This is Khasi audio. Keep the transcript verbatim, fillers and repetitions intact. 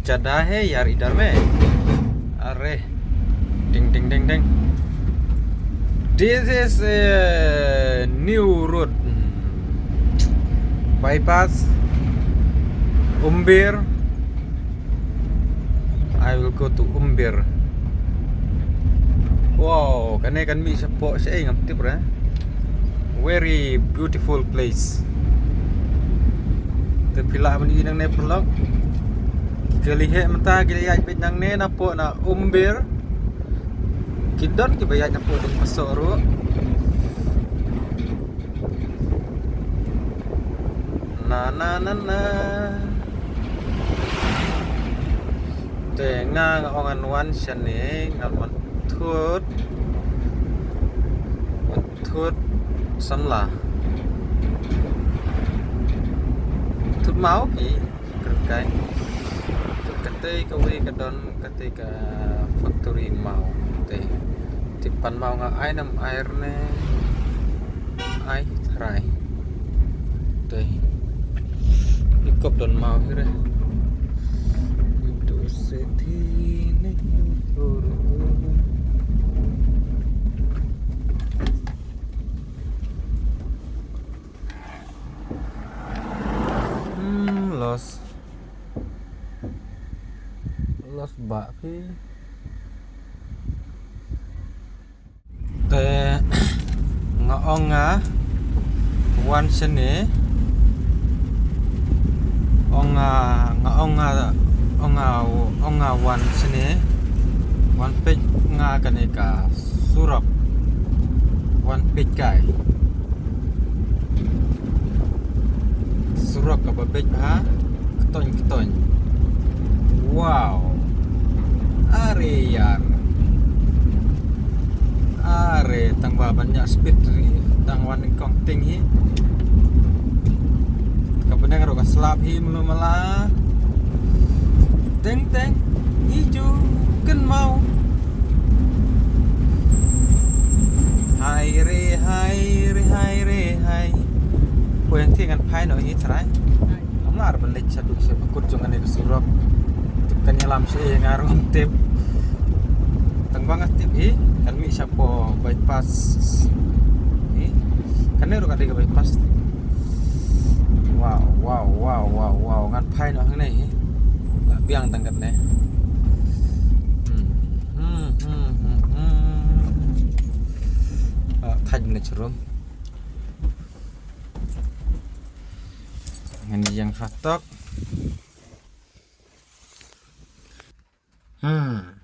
ज्यादा है यार इधर में। अरे, ding ding ding ding. This is a new road. Bypass Umbir. I will go to Umbir. Wow, kane kan mih shapoh shaei ngam tip re. Very beautiful place. Te phi lah ban ïohi nangne paralok. Ki kali heh mynta ki la ïaid beit nangne napoh na Umbir. Ki don kiba ïaid napoh Ding Pasoh ruh. Na na na na. Te nga nga ong ngan wan shane ngan wan thut. Thut samla. Thut maw phi kren kai. Te katei kawei ka don katei ka factory maw. Te tip pan maw nga ai nam ai ne ai trai. Te ikop don maw hi re. Itu seti ne. Hmm, los. Los ba phi. Te nga ong nga wan shane. Ong nga, nga ong nga, ong nga, ong nga wan shane. Wan peit nga kane ka surok. Wan peit kai. Surok kaba beit bha, ktong ktong. Wow. Are yar. Are tang ba ban ïa speed ri, tang wan nyngkong ting hi. Ka bneng ruh ka slap hi mulu mala. Teng teng. Ngi ju kynmaw. Hai re, hai re, hai re, hai. Poi ngan phai noh hi trai. Lam lah ban leit shaduh sha ba kut jong kane ka surok. Tip kan ïalam sha ei nga ruh ngam tip. Tang ba nga tip hi kan mih shapoh bypass. Hi. Kane ruh ka dei ka bypass. Wow, wow, wow, wow, wow. Ngan phai noh hangne hi. La biang tang katne. Hmm. Hmm, hmm, hmm, hmm. Ah, thait mane churum. Ngan ïeng hatok. Hmm.